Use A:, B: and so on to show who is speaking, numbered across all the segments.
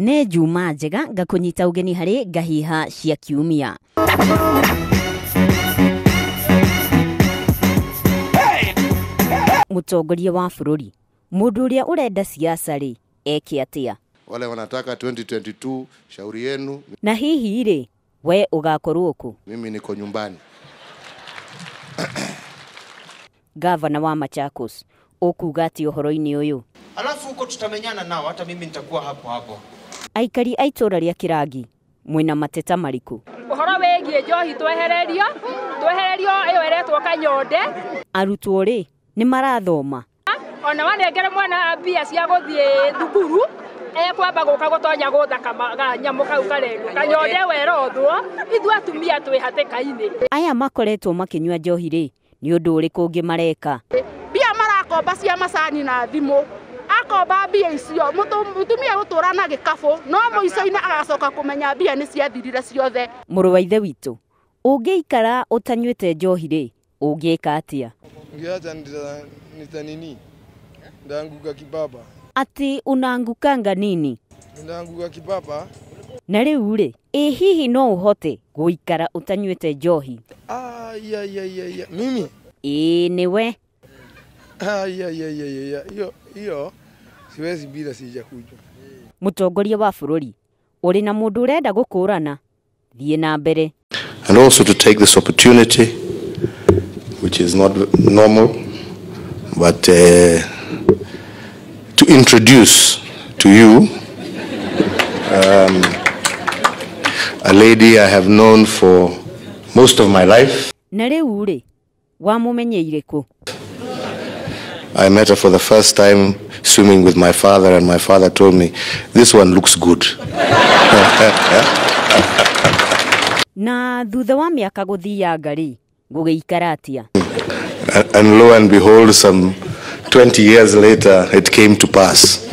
A: Nĩ Juma njega ngakũnyita ũgeni harĩ Ngahiha cia Kiumia. Mũtongoria wa bũrũri, mũndũ ũrĩa ũrenda siasa rĩ, eke atĩa?
B: Wale wanataka 2022 shauri yenu.
A: Na hihi rĩ, we ũgakorwo kũ?
B: Mimi niko nyumbani.
A: Gavana wa Machakos, ũkuga atĩ ũhoro-inĩ ũyũ?
C: Alafu huko tutamenyana nao, hata mimi nitakuwa hapo hapo.
A: Aikari a itũra rĩa Kĩrangi mwĩna mateta marĩkũ?
D: Ũhoro wĩgiĩ njohi twehererio ĩyo ĩretwo kanyonde.
A: Arutwo rĩ, nĩ marathoma?
D: Ona wanengere mwana mbia cia gũthiĩ thukuru, ekwamba gũka gũtonya gũtha kanyamũ kau karendwo kanyonde werothwo, ithuĩ atumia twĩ hatĩka-inĩ.
A: Aya makoretwo makĩnyua njohi rĩ, nĩ ũndũ ũrĩkũ ũngĩ mareka?
E: Mbia marakomba cia macani na thimũ, akomba mbia icio mũtumia gũtũra na gĩkabũ, no mũico-inĩ agacoka kũmenya mbia nĩ ciathirire ciothe.
A: Mũrũ wa ithe witũ, ũngĩikara ũtanyuĩte njohi rĩ, ũngĩka atĩa?
F: Ngiacha nitanini ndaanguka kibaba.
A: Ati unaangukanga nini?
F: Ndaanguka kibaba.
A: Na rĩu rĩ, ĩ hihi no ũhote gũikara ũtanyuĩte njohi?
F: Ya. Mimi?
A: Ĩ nĩwe.
F: Ya. Hiyo siwezi bila sijakuja.
A: Mũtongoria wa bũrũri, ũrĩ na mũndũ ũrenda gũkũrana, thiĩ na mbere.
B: And also to take this opportunity, which is not normal, but to introduce to you a lady I have known for most of my life.
A: Na rĩu rĩ, wamũmenyeire kũ?
B: I met her for the first time swimming with my father, and my father told me, this one looks good.
A: Na thutha wa mĩaka gũthianga rĩ, gũgĩikara atĩa?
B: And lo and behold, some 20 years later, it came to pass.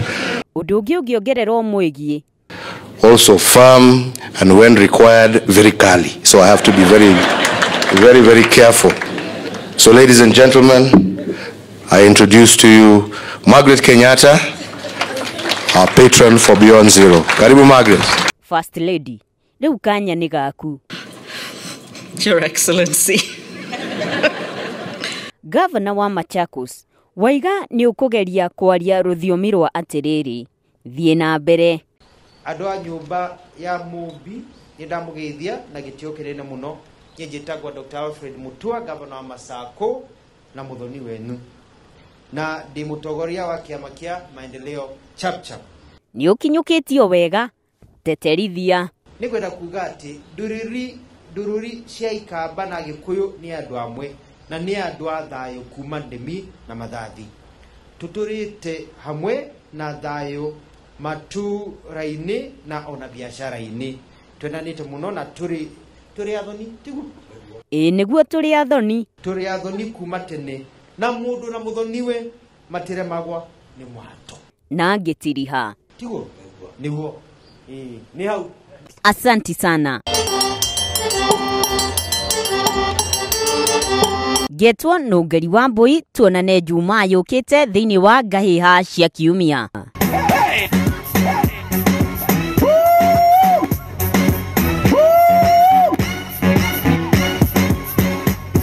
A: Ũndũ ũngĩ ũngĩongererwo mwĩgiĩ?
B: Also firm and when required, very kali. So I have to be very, very, very careful. So ladies and gentlemen, I introduce to you Margaret Kenyatta, our patron for Beyond Zero. Karibu Margaret.
A: First Lady, rĩu kanya nĩ gaku.
G: Your Excellency.
A: Gavana wa Machakos, waiga nĩ ũkũgeria kwaria rũthiomi rwa atĩrĩrĩ, thiĩ na mbere.
C: Andũ a nyũmba ya Mũmbi nĩ ndamũgeithia na gĩtĩo kĩnene mũno. Niĩ njĩtagwo Dr. Alfred Mutua, gavana wa Masako na mũthoni wenu, na ndĩ mũtongoria wa kĩama kĩa Maendeleo Chapchap.
A: Nĩ ũkinyũkĩtio wega, teterithia.
C: Nĩ kwenda kuga atĩ ndũrũri cia Ikamba na Gĩkũyũ nĩ andũ amwe na nĩ andũ a thayũ kuma ndĩmi na mathathi. Tũtũrĩte hamwe na thayũ matũra-inĩ na ona biacara-inĩ. Twendanĩte mũno na tũrĩ athoni, tiguo?
A: Ĩ nĩguo tũrĩ athoni.
C: Tũrĩ athoni kuma tene, na mũndũ na mũthoniwe matiremagwa nĩ mwato.
A: Na ngĩtiriha.
C: Tiguo? Nĩguo. Ĩ nĩ hau.
A: Asanti sana. Ngetwo Nũngeri wa Mbũi, tuonane Jumaa yũkĩte thĩinĩ wa Ngahiha cia Kiumia.